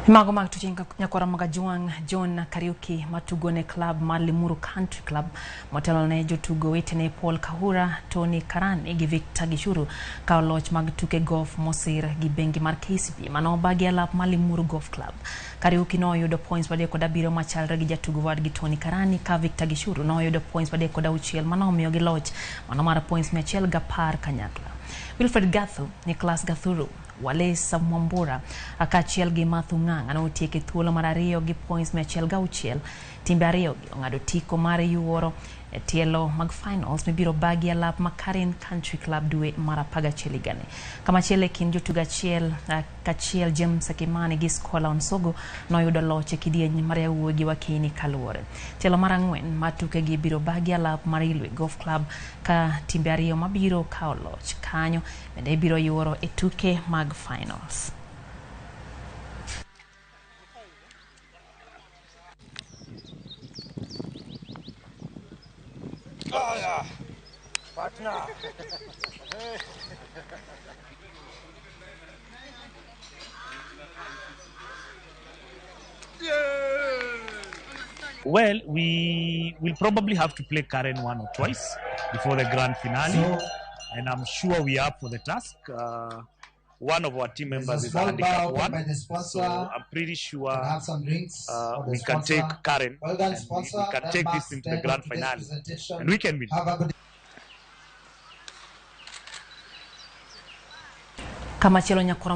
Mago mag tuche nyakwara Magajwang' John Kariuki matugo ne club mar Limuru Country Club motelo ne jotugo wetene Paul Kahura, Tony Karani gi Victor Gishuru kawo loch mag tuke golf mosir gi bengi mar KCB manobagi alap mar Limuru Golf Club. Kariuki noyudo points 37 machalre gi jatugo wadgi Tony Karani ka Victor Gishuru noyudo points 36 manomiyogi loch mano mar points 110 kanyakla. Wilfred Gathu, Nicholas Gathuru, Walesa Mwambura kaachiel gi Matthew Ng'ang'a notieko e thuolo mar ariyo gi points 106. Timbe ariyo gi ong'ado tiko mar yuoro e tielo mag finals mibiro bagi alap ma Karen Country Club dwe mar 11 higani. Kamachielo e kind jotugo achiel kachiel James Kimani gi Scholar Onsogo noyudo loch e kidieny mar yawuoyi gi wakini kaluwore. Tielo mar ang'wen mar tukegi biro bagi alap mar Ilwe Golf Club ka timbe ariyo mabiro kawo loch kanyo bende ibiro yuoro e tuke mag finals. Partner. Well, we will probably have to play Karen one or twice before the grand finale, So, and I'm sure we are up for the task. One of our team there's a members is a small bar handicap opened one, by the so sponsor. I'm pretty Can sure have some drinks for the we can sponsor. take Karen Well done, and we sponsor. can That take this marks into the the end of grand today's finale, presentation. and we can win. Have a good Kamachielo nyakwara.